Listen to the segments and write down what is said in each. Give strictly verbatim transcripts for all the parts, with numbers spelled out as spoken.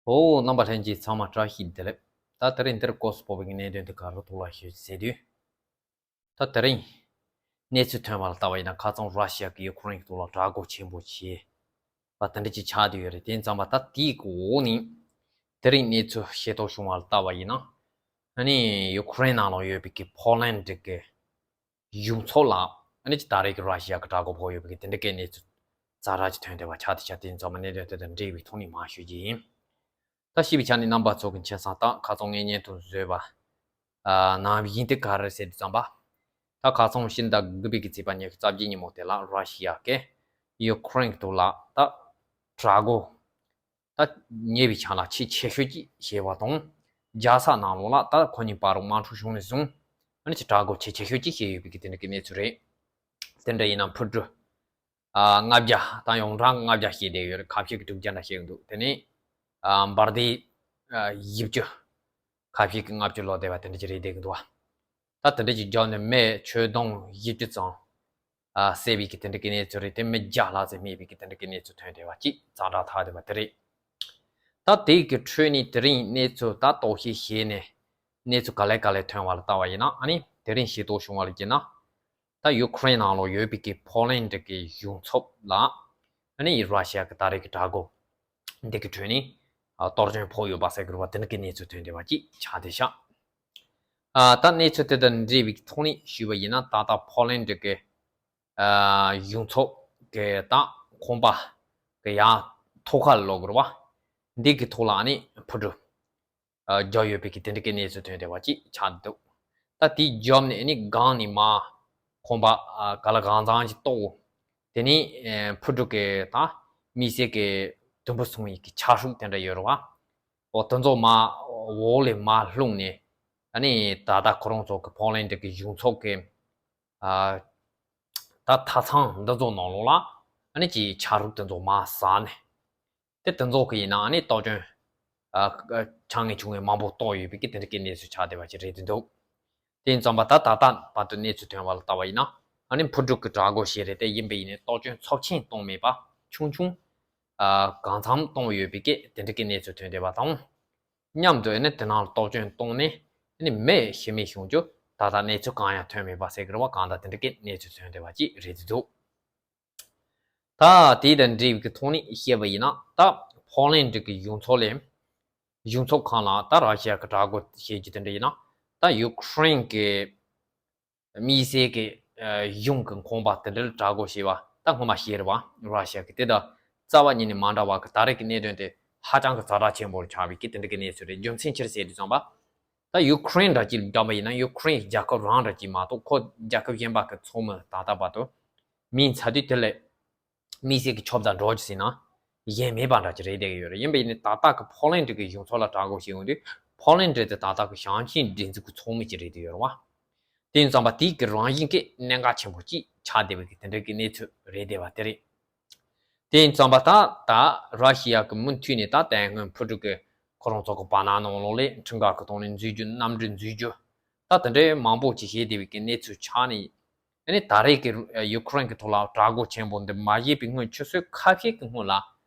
ཨོ། རྣམ་པ་ལྷན་རྒྱས་ཚང་མ་བཀྲ་ཤིས་བདེ་ལེགས། ད་དེ་རིང་འདིར་སྐོར་སུ་སྤོ་བའི་གནད་དོན་དེ་ག་རུ་ཐུག་ལ་ཞུ་ཟེར་དུས། ད་དེ་རིང་གནས་ཚུལ་ཐོན་པ་ལ་ལྟ་བ་ཡིན་ན། ཁ་སང་ར་ཤི་ཡ་གིས་ཡུ་ཁུ་རེན་གྱི་ཐོག་ལ་དྲག་རྒོལ་ཆེན་པོ་བྱས་པ་དེ་འདྲ་ཅིག་ཆགས་བསྡད་ཡོད་རེད། དེ་ཙམ་པ་ད་དེའི་འོག་ནས་དེ་རིང་གནས་ཚུལ་ཤེས་རྟོགས་བྱུང་བ་ལ་ལྟ་བ་ཡིན་ན། ཨ་ནི་ཡུ་ཁུ་རེན་ནང་ལ་ཡོད་པའི་གི་ཕོ་ལན་ཌི་གི་གཞུང་ཚབ་ལ་ཨ་ནི་ཅིག་ད་རེས་ཀྱི་ར་ཤི་ཡ་གི་དྲག་རྒོལ་ཕོག་ཡོད་པའི་གི་དེ་འདྲ་གི་གནས་ཚུལ་ཛ་དྲག་ཅིག་ཐོན་བསྡད་པ་ཆགས་བསྡད་ཤག་དེ་ཙམ་པ་གནད་དོན་དེ་དང་འབྲེལ་བའི་ཐོག་ནས་མར་ཞུ་རྒྱུ་ཡིན། ད་ཞུས་པའི་ཆ་ནས་རྣམ་པ་ཚོ་གི་མཁྱེན་གསལ་ལྟར། ཁ་སང་ངས་སྙན་ཐོ་བཟོས་པ་ནང་བཞིན་དེ་ག་རེ་ཟེར་དུས་ཙམ་པ། ད་ཁ་སང་ཕྱི་ཟླ་དགུ་པའི་གི་ཚེས་པ་ཉི་ཤུ་རྩ་བརྒྱད་ཉིན་མོ་དེ་ལ་ར་ཤི་ཡ་གིས་ཡུ་ཁུ་རེན་གྱི་ཐོག་ལ་ད་དྲག་རྒོལ་ད་ཉེ་བའི་ཆར་ལ་ཆེས་ཆེ་ཤོས་ཅིག་བྱས་པ་དང་། རྒྱལ་ས་ནང་ལོགས་ལ་ད་ཁོ་གཉིས་བར་དམག་འཁྲུག་བྱུང་ནས་བཟུང་ཨ་ནི་ཅིག་དྲག་རྒོལ་ཆེས་ཆེ་ཤོས་ཅིག་བྱས་ཡོད་པའི་གི་དེ་འདྲ་གི་གནས་ཚུལ་རེད། དེ་འདྲ་ཡིན་ན་འཕུར་གྲུ་ཨ་ལྔ་བརྒྱ་དང་ཡོངས་གྲགས་ལྔ་བརྒྱ་བྱས་བསྡད་ཡོད་རེད། ཁ་ཤས་ཀྱིས་དྲུག་བརྒྱ་འདྲ་བཤད་ཀྱི་འདུག་དེ་ནས་ཨ་འབར་མདེལ་ཨ་བཞི་བཅུ། ཁ་ཤས་ཀྱིས་ལྔ་བཅུ་ལོག་བསྡད་པ་དེ་འདྲ་ཅིག་རེད་བསྡད་ཀྱི་འདུག་བ། ད་དེ་འདྲ་ཅིག་བརྒྱབ་ནས་མི་ཁྱོན་བསྡོམས་བཞི་བཅུ་ཙམ་ཨ་བསད་པའི་གི་དེ་འདྲ་གི་གནས་ཚུལ་རེད། དེ་མི་བརྒྱ་ལྷག་ཙམ་རྨས་པའི་གི་དེ་འདྲ་གི་གནས་ཚུལ་ཐོན་བསྡད་པ་ཅིག་ཛ་དྲག་ཆགས་བསྡད་པ་དེ་རེད། ད་དེའི་གི་ཁྲོད་ནས་དེ་རིང་གནས་ཚུལ་ད་རྟོག་ཞིབ་བྱས་ནས་གནས་ཚུལ་ག་ལེ་ག་ལེ་ཐོན་པ་ལ་ལྟ་བ་ཡིན་ན། ཨ་ནི་དེ་རིང་ཤེས་རྟོགས་བྱུང་བ་ལ་བྱས་ན། ད་ཡུ་ཁུ་རེན་ནང་ལོགས་ཡོད་པའི་གི་ཕོ་ལན་ཌི་གི་གཞུང་ཚབ་ལ་ཨ་ནི་ར་ཤི་ཡ་གི་ད་རེས་ཀྱི་དྲག་རྒོལ་འདི་གི་ཁྲོད་ནས་ཨ་གཏོར་སྐྱོན་ཕོག་ཡོད་པ་ཟེར་གི་རེད་བ། དེ་འདྲ་གི་གནས་ཚུལ་ཐོན་བསྡད་པ་ཅིག་ཆགས་བསྡད་ཤག་ཨ་ད་གནས་ཚུལ་དེ་དང་འབྲེལ་བའི་ཐོག་ནས་ཞུས་པ་ཡིན་ན། ད་ལྟ་ཕོ་ལན་ཌི་གི་ཨ་གཞུང་ཚབ་གི་ད་ཁང་པ་གི་ཡང་ཐོག་ཁ་ལ་ལོག་གི་རེད་བ། འདི་གི་ཐོག་ལ་ཨ་ནི་འཕུར་གྲུ་ཨ་བརྒྱབ་ཡོད་པའི་གི་དེ་འདྲ་གི་གནས་ཚུལ་ཐོན་བསྡད་པ་ཅིག་ཆགས་འདུག་ད་དེ་བརྒྱབ་ནས་ཨ་ནི་སྒང་ནས་མར་ཁང་པ་ཨ་ག་ལ་གང་ཚང་ཅིག་གཏོར། དེ་ནས་ཨ་འཕུར་གྲུ་གི་ད་དམིགས་བསལ་གི་དུམ་བུ་སོང་བའི་གི་ཆ་ཤུགས་དེ་འདྲ་ཡོད་རེད་བ། འོ་དེ་ཚོ་མར་འོག་ལས་མར་ལྷུང་ནས། ཨ་ནི་ད་ལྟ་ཁོ་རང་ཚོ་གི་ཕོ་ལན་ཌི་གི་གཞུང་ཚབ་གི་ཨ་ད་ཐབ་ཚང་འདི་ཚོ་ནང་ལོགས་ལ་ཨ་ནི་ཅིག་ཆ་རུག་དེ་ཚོ་མར་ཟགས་ནས། དེ་དེ་ཚོ་གི་ཡིན་ན་ཨ་ནི་གཏོར་སྐྱོན་ཨ་ཆ་ངེས་ཆུང་ངེས་མང་པོ་གཏོར་ཡོད་པའི་གི་དེ་འདྲ་གི་གནས་ཚུལ་ཆགས་བསྡད་པ་ཅིག་རེད་འདུག་དེ་ཙམ་པ་ད་ད་ལྟ་བར་དུ་གནས་ཚུལ་ཐོན་པ་ལ་ལྟ་བ་ཡིན་ན། ཨ་ནི་འཕུར་གྲུ་གི་དྲག་རྒོལ་ཞིག་རེད་དེ། ཡིན་པ་ཡིན་ནའི་གཏོར་སྐྱོན་ཚབས་ཆེན་གཏོང་མེད་པ། ཆུང་ཆུང་ཨ་གང་འཚམ་གཏོང་ཡོད་པའི་གི་དེ་འདྲ་གི་གནས་ཚུལ་ཐོན་བསྡད་པ་དང་། མཉམ་དུ་ཨ་ནི་དེ་ནང་ལ་གཏོར་སྐྱོན་བཏང་ནས་ཨ་ནི་མི་ཤི་རྨས་བྱུང་རྒྱུ་ད་ལྟ་གནས་ཚུལ་གང་ཡང་ཐོན་མེད་པ་ཟེར་གི་རེད་བ། གང་ལྟར་དེ་འདྲ་གི་གནས་ཚུལ་ཐོན་བསྡད་པ་ཅིག་རེད་འདུག་ད་དེ་དང་འབྲེལ་བའི་གི་ཐོག་ནས་བཤད་པ་ཡིན་ན། ད་ཕོ་ལན་ཌི་གི་གཞུང་ཚབ་ལས་གཞུང་ཚབ་ཁང་ལ་ད་ར་ཤི་ཡ་གི་དྲག་རྒོལ་བྱེད་རྒྱུ་དེ་འདྲ་ཡིན་ན། ད་ཡུ་ཁུ་རེན་གི་དམིགས་བསལ་གྱི་ཨ་གཞུང་གི་ཁང་པ་དེ་འདྲར་དྲག་རྒོལ་བྱས་པ་ད་སྔོན་མ་བཤད་རེད་བ། ར་ཤི་ཡ་གི་དེ་དང་རྩ་བ་ཉིད་ནས་མ་འདྲ་བ་གི་ད་རེས་ཀྱི་གནད་དོན་དེ་ཧ་ཅང་གི་ཛ་དྲག་ཆེན་པོ་ཆགས་པའི་གི་དེ་འདྲ་གི་གནས་ཚུལ་རེད། རྒྱུ་མཚན་ཅི་རེད་ཟེར་དུས་ཙམ་པ། ད་ཡུ་ཁུ་རེན་འདྲ་ཅིག་བསྡོམས་པ་ཡིན་ན། ཡུ་ཁུ་རེན་རྒྱལ་ཁབ་རང་འདྲ་ཅིག་མ་གཏོགས་ཁོ་རྒྱལ་ཁབ་གཞན་པ་གི་ཚོགས་མི་ད་ལྟ་བར་དུ་མིང་ཚ་དུས་དེ་ལས་དམིགས་བསལ་གྱི་ཆོབ་དང་འགྲོགས་ཀྱི་ཟེར་ན་གཞན་མེད་པ་འདྲ་ཅིག་རེད་བསྡད་ཀྱི་ཡོད་རེད། ཡིན་པ་ཡིན་ནའི་ད་ལྟ་གི་ཕོ་ལན་ཌི་གི་གཞུང་ཚབ་ལ་དྲག་རྒོལ་བྱེད་ཡོང་དུས། ཕོ་ལན་ཌི་དེ་ད་ལྟ་གི་བྱང་ཆིངས་སྒྲིག་འཛུགས་ཀྱི་ཚོགས་མི་ཅིག་རེད་བསྡད་ཡོད་རེད་བ། དེ་ཡིན་ཙམ་པ་དེའི་གི་རང་བཞིན་གྱི་གནད་འགག་ཆེན་པོ་ཅིག་ཆགས་བསྡད་པའི་གི་དེ་འདྲ་གི་གནས་ཚུལ་རེད་བསྡད་པ་དེ་རེད། དེ་ཡིན་ཙམ་པ་ད་ད་ར་ཤི་ཡ་གི་མུ་མཐུད་ནས་ད་དེ་སྔོན་འཕུར་གྲུ་གི་ཁོ་རང་ཚོ་གི་བར་ན་ནང་ལོགས་ལ་ཁྲིམས་འགལ་གི་ཐོག་ནས་འཛུལ་རྒྱུ། གནམ་གྲུ་འཛུལ་རྒྱུ། ད་དེ་འདྲའི་མང་པོ་ཅིག་བྱས་བསྡད་པའི་གི་གནས་ཚུལ་ཆགས་ནས། ཨ་ནི་ད་རེས་ཀྱི་ཡུ་ཁུ་རེན་གྱི་ཐོག་ལ་དྲག་རྒོལ་ཆེན་པོ་འདི་མ་བྱས་པའི་སྔོན། ཆུ་ཚོད་ཁ་ཤས་ཀྱི་སྔོན་ལ་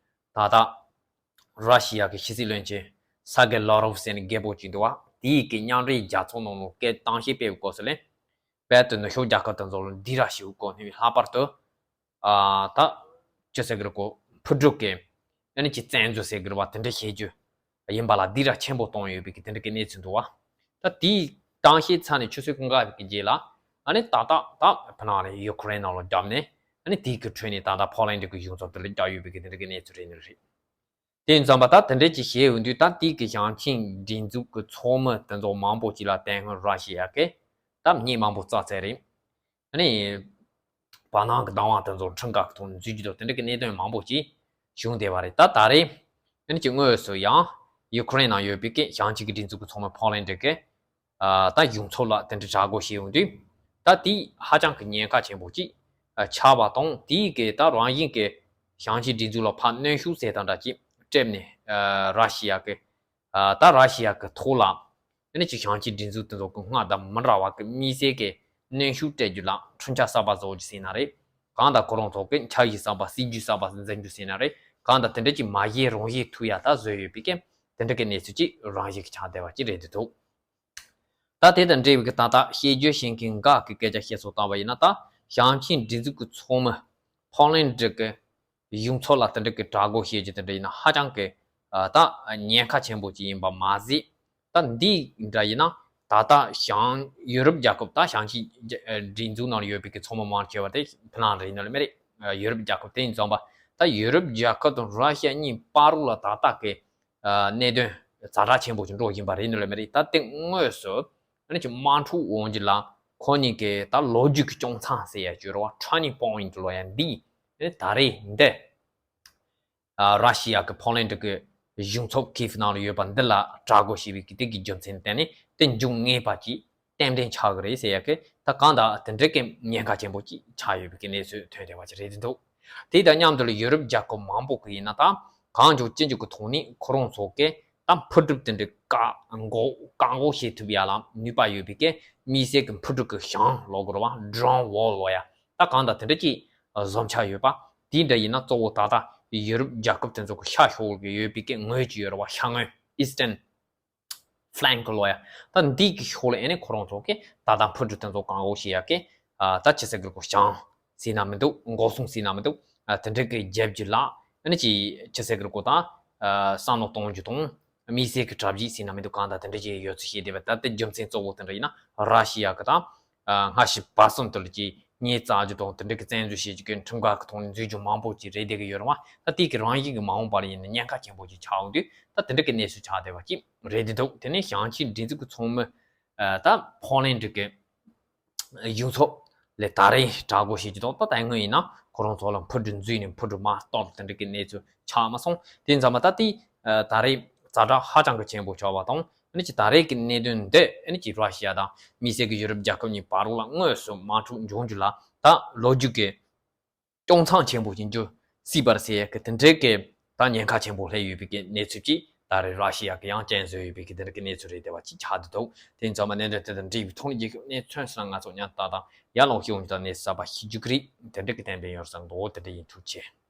ད་ལྟ་ར་ཤི་ཡ་གི་ཕྱི་སྲིད་བློན་ཆེན་སར་གེ་ལ་རོབ་ཟེར་ནས་རྒད་པོ་ཅིག་འདུག་བ། དེའི་གི་མཉམ་འབྲེལ་རྒྱལ་ཚོགས་ནང་ལ་སྐད་གཏམ་བཤད་སྤེལ་བའི་སྐབས་སུ་ལ། རྦད་དེ་ནུབ་ཕྱོགས་རྒྱལ་ཁབ་དེ་ཚོ་ལ་སྡིགས་ར་ཞེ་པོ་བསྐུལ་ནས། ལྷག་པར་དུ་ཨ་ད་ཅི་ཟེར་གི་རེད་གོ། འཕུར་གྲུ་གི་ཨ་ནི་ཅིག་བཙན་འཛུལ་ཟེར་གི་རེད་བ། དེ་འདྲ་བྱེད་རྒྱུ་ཡིན་པ་ལ་སྡིགས་ར་ཆེན་པོ་བཏང་ཡོད་པའི་གི་དེ་འདྲ་གི་གནས་ཚུལ་འདུག་བ། ད་དེའི་གཏམ་བཤད་ཚར་ནས་ཆུ་ཚོད་ཀྱི་འགའ་ཞིག་གི་རྗེས་ལ། ཨ་ནི་ཏག་ཏག་ད་ཕ་ནང་ལ་ཡུ་ཁུ་རེན་ནང་ལ་བརྒྱབ་ནས། ཨ་ནི་དེའི་གི་ཁྲོད་ནས་ད་ལྟ་ཕོ་ལན་ཌི་གི་གཞུང་ཚབ་དེ་ལ་བརྒྱབ་ཡོད་པའི་གི་དེ་འདྲ་གི་གནས་ཚུལ་རེད་ནི་རེད། དེ་ཡིན་ཙམ་པ་ད་དེ་འདྲ་ཅིག་བྱས་ཡོང་དུས། ད་དེའི་གི་བྱང་ཆིངས་སྒྲིག་འཛུགས་ཀྱི་ཚོགས་མི་དེ་ཚོ་མང་པོ་ཅིག་ལ་དེ་སྔོན་ར་ཤི་ཡ་གིས་ད་མི་མང་པོ་བཙལ་ཚར་རེད། ཨ་ནི་བར་སྣང་གི་བདག་དབང་དེ་ཚོ་ཁྲིམས་འགལ་གྱི་ཐོག་ནས་འཛུལ་རྒྱུ་དང་། དེ་འདྲ་གི་གནད་དོན་མང་པོ་ཅིག་བྱུང་བསྡད་པ་རེད། ད་ད་རེས་ཨ་ནི་ཅིག་དངོས་སུ་ཡང་ཡུ་ཁུ་རེན་ནང་ཡོད་པའི་གི་བྱང་ཆིངས་ཀྱི་སྒྲིག་འཛུགས་ཀྱི་ཚོགས་མི་ཕོ་ལན་ཌི་གི་ཨ་ད་གཞུང་ཚབ་ལ་དེ་འདྲ་དྲག་རྒོལ་བྱས་ཡོང་དུས། ད་དེ་ཧ་ཅང་གི་ཉེན་ཁ་ཆེན་པོ་ཅིག་ཨ་ཆགས་པ་དང་། དེའི་གི་ད་རང་བཞིན་གི་བྱང་ཆིངས་སྒྲིག་འཛུགས་ལ་ཕར་གནོན་ཤུགས་ཟེར་དང་འདྲ་ཅིག་སྤྲད་ནས། ཨ་ར་ཤི་ཡ་གི་ཨ་ད་ར་ཤི་ཡ་གི་ཐོག་ལ་ཨ་ནི་ཅིག་བྱང་ཆིངས་སྒྲིག་འཛུགས་དེ་ཚོ་གི་སྔར་དང་མི་འདྲ་བ་གི་དམིགས་བསལ་གི་གནོན་ཤུགས་སྤྲད་རྒྱུ་ལ་འཕྲུལ་ཆས་གསར་པ་བཟོ་རྒྱུ་ཟེར་ན་རེད། གང་ལྟར་ཁོ་རང་ཚོ་གི་འཆར་གཞི་གསར་པ། སྲིད་ཇུས་གསར་པ་འཛིན་རྒྱུ་ཟེར་ན་རེད། གང་ལྟར་དེ་འདྲ་ཅིག་མ་བྱས་རང་བྱས་ཐུབ་ཡ་ད་བཟོས་ཡོད་པའི་གི་དེ་ དེ་འདྲ་གི་གནས་ཚུལ་ཅིག་རང་བཞིན་གྱི་ཆགས་བསྡད་པ་ཅིག་རེད་འདུག་ད་དེ་དང་འབྲེལ་བའི་གི་ད་ལྟ་བཤད་རྒྱུ་བཤད་མཁན་འགའ་གི་སྐད་ཆ་བཤད་སྲོལ་བཏང་བ་ཡིན་ན། ད་ཞིང་ཆེན་སྒྲིག་འཛུགས་ཀྱི་ཚོགས་མི་ཕོ་ལན་ཌི་གི་གཞུང་ཚབ་ལ་དེ་འདྲ་གི་དྲག་རྒོལ་བྱེད་རྒྱུ་དེ་འདྲ་ཡིན་ན་ཧ་ཅང་གི་ཨ་ད་ཉེན་ཁ་ཆེན་པོ་ཅིག་ཡིན་པ་མ་ཟད། ད་འདི་འདྲ་ཡིན་ན་ད་ལྟ་ཞང་ཡུ་རོབ་རྒྱལ་ཁབ། ད་ཞིང་ཆེན་རྒྱ་ཨ་སྒྲིག་འཛུགས་ནང་ཡོད་པའི་གི་ཚོགས་མི་མང་ཆེ་བ་དེ་ཕི་ལན་ཌི་ཡིན་ནོ་ལ་མེད་རེད། ཨ་ཡུ་རོབ་རྒྱལ་ཁབ་དེ་ཡིན་ཙང་པ། ད་ཡུ་རོབ་རྒྱལ་ཁབ་དང་ར་ཤི་ཡ་གཉིས་བར་ལ་ད་ལྟ་གི་ཨ་གནད་དོན་ཛ་དྲག་ཆེན་པོ་ཞིག་འགྲོ་བཞིན་པ་རེད་ནི་ལ་མེད་རེད། ད་དེ་དངོས་སུ་ཨ་ནི་ཅིག་དམག་འཁྲུག་འོང་རྒྱུ་ལ་ཁོ་གཉིས་ཀྱི་ད་ལོ་རྒྱུས་ཀྱི་སྐྱོང་མཚམས་ཟེར་ཡ་ཅིག་ཡོད་རེད་བ། turning point ལོ་ཡ་འདི་ཨ་ནི་ད་རེས་འདི་ཨ་ར་ཤི་ཡ་གི་ཕོ་ལན་ཌི་གི་གཞུང་ཚབ་ཀིབ་ནང་ལ་ཡོད་པ་འདི་ལ་དྲག་རྒོལ་བྱས་པའི་གི་དེ་གི་རྒྱུ་མཚན་བརྟེན་ནས་དེ་འབྱུང་ངེས་པ་ཅིག་གཏན་གཏན་ཆགས་ཀྱི་རེད་ཟེར་ཡ་གི་ད་གང་ལྟར་དེ་འདྲའི་གི་ཉེན་ཁ་ཆེན་པོ་ཅིག་ཆགས་ཡོད་པའི་གི་གནས་ཚུལ་ཐོན་བསྡད་པ་ཅིག་རེད་འདུག་དེ་དང་མཉམ་དུ་ལ་ཡུ་རོབ་རྒྱལ་ཁབ་མང་པོ་གི་ཡིན་ན་ད་གང་བྱུང་ཅི་བྱུང་གི་ཐོག་ནས་ཁོ་རང་ཚོ་གི་ད་འཕུར་གྲུ་དེ་འདྲའི་བཀག་འགོག་བཀག་འགོག་བྱེད་ཐུབ་ཡ་ལ་ནུས་པ་ཡོད་པའི་གི་དམིགས་བསལ་གི་འཕུར་གྲུ་གི་ཞང་ལོ་གོ་ར་བ་ཌི་རོན་ཝོར་ལོ་ཡ་ད་གང་ལྟར་དེ་འདྲ་ཅིག་བཟོ་འཆར་ཡོད་པ། དེ་འདྲ་ཡིན་ན་གཙོ་བོ་ད་ལྟ་ཡུ་རོབ་རྒྱལ་ཁབ་དེ་ཚོ་གི་ཤར་ཕྱོགས་ལ་ཡོད་པའི་གི་ངོས་ཀྱི་ཡོད་ར་བ་ཤར་ངོས་Eastern Flank ལོ་ཡ། ད་འདི་གི་ཕྱོགས་ལ་ཨེ་ནི་ཁོ་རང་ཚོ་གི་ད་ལྟ་འཕུར་གྲུ་དེ་ཚོ་བཀག་འགོག་བྱེད་ཡ་གི་ཨ་ད་ཅི་ཟེར་གི་རེད་གོ་ཞང་ཟེར་ན་མི་འདུག་འགོག་སྲུང་ཟེར་ན་མི་འདུག་ཨ་དེ་འདྲ་གི་རྒྱབ་ཀྱི་ལ་ཨེ་ནི་ཅི་ཅི་ཟེར་གི་རེད་གོ་ད་ཨ་བསམ་བློ་གཏོང་རྒྱུ་དང་དམིགས་བསལ་གི་གྲ་སྒྲིག་ཟེར་ན་མི་འདུག་གང་ལྟར་དེ་འདྲ་ཅིག་ཡོད་ཚུལ་བཤད་བསྡད་པ། ད་དེ་རྒྱུ་མཚན་གཙོ་བོ་དེ་འདྲ་ཡིན་ན་ར་ཤི་ཡ་གི་ད་ཨ་སྔ་ཕྱི་བར་གསུམ་དུ་ལ་ཅིག་ངས་རྩ་རྒྱུ་དང་དེ་འདྲ་གི་བཙན་འཛུལ་བྱེད་རྒྱུ་གི་ཁྲིམས་འགལ་གི་ཐོག་ནས་འཛུལ་རྒྱུ་མང་པོ་ཅིག་རེད་བསྡད་གི་ཡོད་རེད་བ། ད་དེ་གི་རང་བཞིན་གི་མ་འོངས་པ་ལ་ཡིན་ན་ཉེན་ཁ་ཆེན་པོ་ཅིག་ཆགས་འོང་དུས་ད་དེ་འདྲ་གི་གནས་ཚུལ་ཆགས་བསྡད་པ་ཅིག་རེད་བསྡད་འདུག་དེ་ནས་ཞིང་ཆེན་སྒྲིག་འཛུགས་ཀྱི་ཚོགས་མི་ཨ་ད་ཕོ་ལན་ཌི་གི་གཞུང་ཚབ་ལ་ད་རེས་དྲག་རྒོལ་བྱེད་རྒྱུ་དང་། ད་དེ་སྔོན་ཡིན་ན་ཁོ་རང་ཚོ་ལ་འཕུར་གྲུ་འཛུལ་ནས་འཕུར་གྲུ་མར་གཏོར་དེ་འདྲ་གི་གནས་ཚུལ་ཆགས་མ་སོང་། དེ་ཙམ་མ་ད་དེ་ཨ་ད་རེས་ཛ་དྲག་ཧ་ཅང་གི་ཆེན་པོ་ཆགས་པ་དང་། ཨ་ནི་ཅི་ད་རེས་ཀྱི་གནད་དོན་འདི་ཨ་ནི་ཅི་ར་ཤི་ཡ་དང་དམིགས་བསལ་གྱི་ཡུ་རོབ་རྒྱལ་ཁབ་གཉིས་བར་ལ་དངོས་སུ་དམག་འཁྲུག་འབྱུང་རྒྱུ་ལ་ད་ལོ་རྒྱུས་ཀྱི་སྐྱོང་མཚམས་ཆེན་པོ་ཡིན་རྒྱུ་སྲིད་པར་ཟེར་ཡ་གི་དེ་འདྲའི་གི་ད་ཉེན་ཁ་ཆེན་པོ་སླེབས་ཡོད་པའི་གི་གནས་ཚུལ་ཅིག་ད་རེས་ར་ཤི་ཡ་གི་ཡང་རྐྱེན་བཟོས་ཡོད་པའི་གི་དེ་འདྲ་གི་གནས་ཚུལ་རེད་བསྡད་པ་ཅིག་ཆགས་བསྡད་འདུག་དེ་ཙམ་མ་གནད་དོན་དེ་དང་འབྲེལ་བའི་ཐོག་ནས་རྒྱལ་ཁབ་གནས་ཚུལ་ང་ཚོ་ཉན་ལྟ་དང་ཡར་ལངས་ཤེས་འོང་རྒྱུ་དང་གནས་གསར་པ་ཤེས་རྒྱུ་གི་རེད། དེ་འདྲ་གི་གཏན་འབེབས་ཡོད་བསམ་འདུག་དེ་འདྲ་ཡིན། ཐུགས་རྗེ་ཆེ།